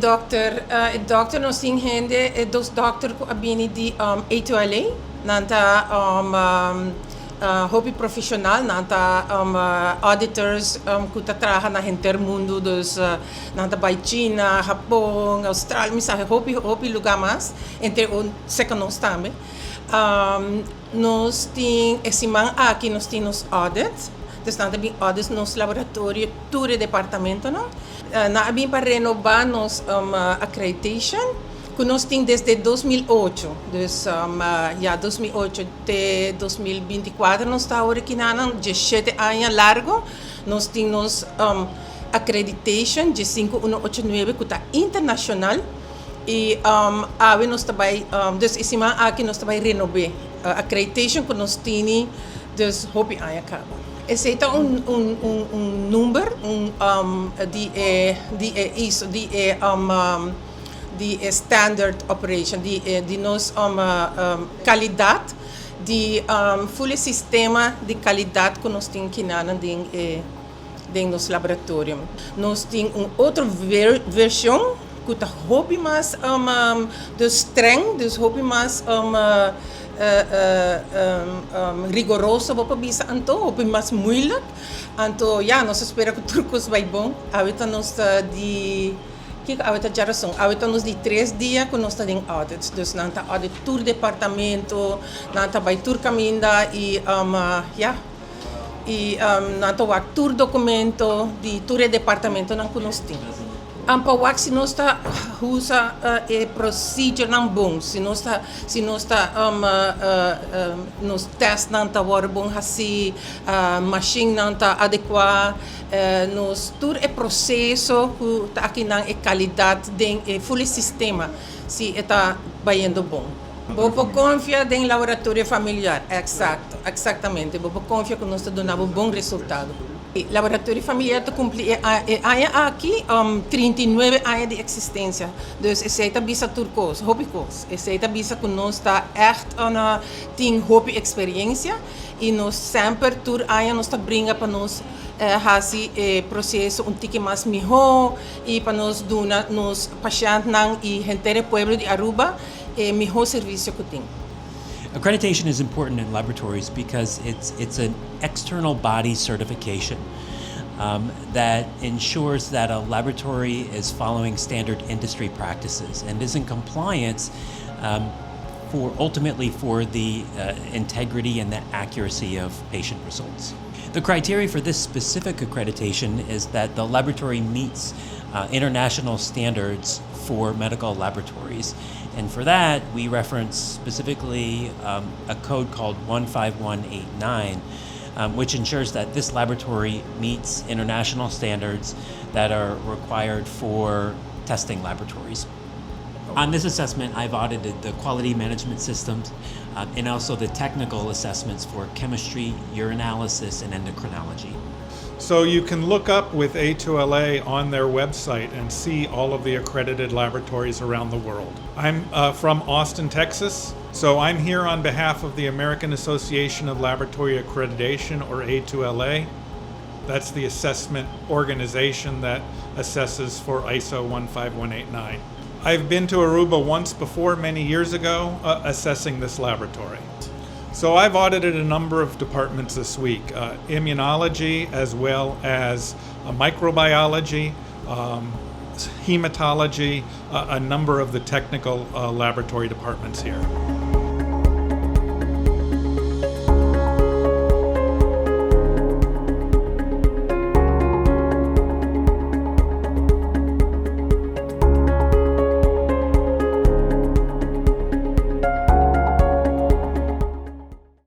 Dokter, e dokter nos tin hende, e dos dokter ku a bini di A2LA, nan ta hopi profeshonal, nan ta auditors ku ta traha na henter mundu, dus nan ta bai China, Hapon, Australia, mi sa hopi hopi lugá mas, entre serka nos tambe. Nos tin e siman aki nos tin nos audit, dus nan ta bin audit nos laboratorio tur e departamentonan. Nan a bin pa renobá nos accreditation ku nos tin desde 2008. Dus ya, 2008 te 2024 nos ta awor aki nan, 17 aña largu. Nos tin nos accreditation 15189 ku ta internashonal i awe nos ta bai, dus e siman aki nos ta bai renobá accreditation ku nos tin, dus hopi aña kaba. Esei ta un number un di e ISO, di e standard operation di nos kalidat di full sistema di kalidat ku nos tin aki nan den nos laboratorio. Nos tin un otro vershon ku ta hopi mas dus streng, dus hopi mas riguroso, bo bisa anto, hopi mas moeilijk. Anto ja, nos ta spera ku tur kos bai bon. Awor nos ta di kiko, awor ta djarason. Awor nos di 3 dia ku nos ta den audit. Dus nan ta audit tur departamento, nan ta bai tur kaminda i ja, i nan ta wak tur dokumento di tur departamentonan ku nos tin. Pa wak si nos ta usa e procedure nan bon, si nos ta nos test nan ta wòrdu bon hasi, machine nan ta adekuá, nos tur e proseso ku ta aki nan e kalidat den e full sistema, si ta bayendo bon. Bo por konfia den laboratorio familiar, eksakto, eksaktamente. Bo por konfia ku nos ta duna un bon resultado. Laboratorio familiar ta kumpli e aña aki 39 aña di eksistensia. Dus esei ta bisa tur kos, hopi kos. Esei ta bisa ku nos ta echt un tin hopi eksperensia i nos semper tur aña nos ta bringa pa nos hasi e proseso un tiki mas mihó i pa nos duna nos pashèntnan i henter pueblo di Aruba e mihó servisio ku tin. Accreditation is important in laboratories because it's an external body certification that ensures that a laboratory is following standard industry practices and is in compliance for ultimately for the integrity and the accuracy of patient results. The criteria for this specific accreditation is that the laboratory meets international standards for medical laboratories. And for that, we reference specifically a code called 15189, which ensures that this laboratory meets international standards that are required for testing laboratories. On this assessment, I've audited the quality management systems and also the technical assessments for chemistry, urinalysis, and endocrinology. So you can look up with A2LA on their website and see all of the accredited laboratories around the world. I'm from Austin, Texas, so I'm here on behalf of the American Association of Laboratory Accreditation, or A2LA. That's the assessment organization that assesses for ISO 15189. I've been to Aruba once before, many years ago, assessing this laboratory. So I've audited a number of departments this week, immunology as well as microbiology, hematology, a number of the technical laboratory departments here.